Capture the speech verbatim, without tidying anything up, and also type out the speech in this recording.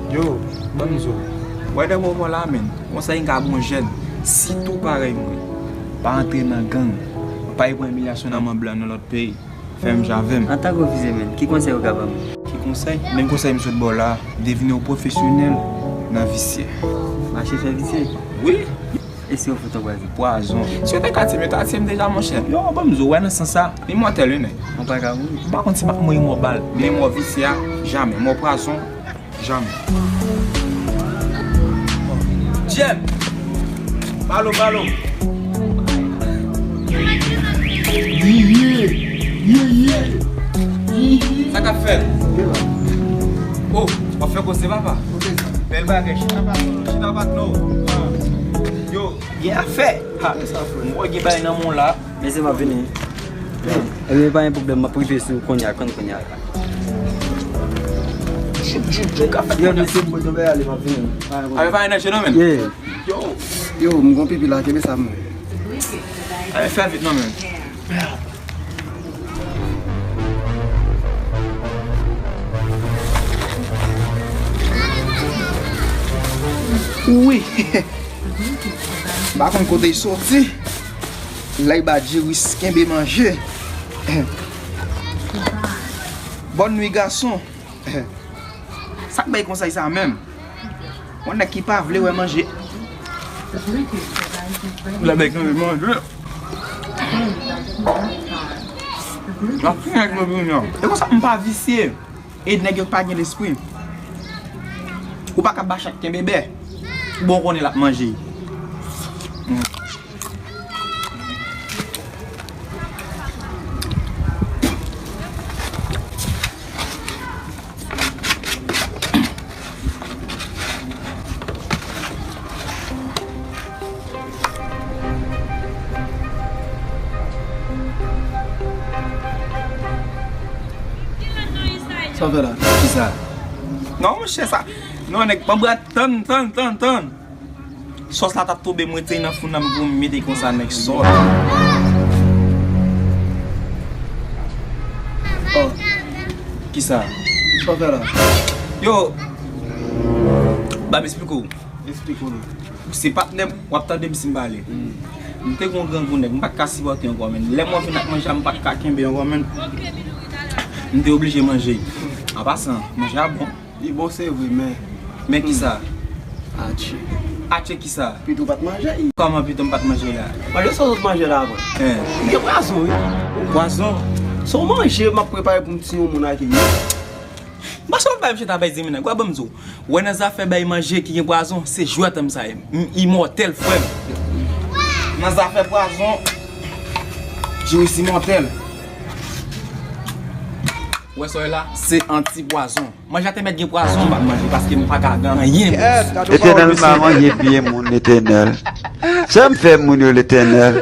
Yo, ban m di w. Wè de moman la, menn. Konsa gen ka bon jèn. Sitou parèy mwen. Pa antre nan gang. Pa al pran imilyasyon nan men blan nan lòt peyi. Fè menm jan avè m. Antanke ofisye, menn, ki konsèy ou ka ban m? Ki konsèy? Menm konsèy m sot ba w la, devni yon pwofesyonèl nan visye. Mache fè visye? Wi! E si yo fout ou pwazon? Pwazon. Si yo te ka tiye m, yo ta tiye m deja, monchè. Yo, ban m di w, wè nan sans sa, imòtèl, wi, nèg. Ou pa ka mouri. M pa konn si m ap mouri mò bal, men mò visye a, jamè. Mò pwazon, jamè. Jèm! Balo, balo! Ye, ye, ye, ye. Sa k ap fèt? Oh, w ap fè koze, papa. Bèl bagay, chita pa, chita pa, no. Yo, gen afè. Ha, m wè gen bagay nan men w la. Mesye, m ap vini. Ebyen, pa gen pwoblèm, m ap rive sou kounye a, konn kounye a. Yo, mesye, m tonbe ale, m ap vini. Afè pa gen nan je non, menn. Yo, m gon pipi la, kenbe sa, mwen. Ale, fè vit non, menn. Wi. M pa konn kote l soti. Lè l ba Jiris kenbe manje. Bòn nwi, gason. Sa k bay konsèy sa menm? Yon nèg ki pa vle wè manje. Lè nèg nan manje. L ap fini ak manje. E konsa m pa visye. E nèg yo pa gen lespri. Ou pa ka ba chat kenbe bè. Bon, ou konnen l ap manje. Sa w fè la? Kisa? Non, monchè, sa. Non, nèg, ban m bra, tann, tann, tann, tann. Sòs la t ap tonbe, m retire nan foun nan pou m mete konsa, nèg sòt. Oh. Kisa? Sa w fè la? Yo. Ban m esplike w. Esplike w non. Se patnè m, w ap tande m si m pale. M te gon grangou nèg, m pa t ka sipòte ankò, menn. Lè m wè vin ak manje a, m pa t ka kenbe ankò, menn. M te oblije manje. An pasan, manje a bon. Li bon se vre, men. Men kisa? Atchè. Atchè kisa? Pito pa t manje. Kòman pito m pa t manje la? Manje sa w sot manje la avan. Li gen pwazon, wi. Pwazon? Se yon manje m ap prepare pou m tiye yon moun ak li. M pa sot bay msye ta bay zemi nan. Gwa ban m di w. Wè nan zafè bay manje ki gen pwazon, se jwèt m sa ye. M imòtèl, frè m. Nan zafè pwazon, Jiris imòtèl. Wè sa w wè la, se anti pwazon. Manje a te mèt gen pwazon, m pa manje paske m pa ka gen anyen. Letènèl, m pa manje pye moun, Letènèl. Sa m fè moun yo, Letènèl?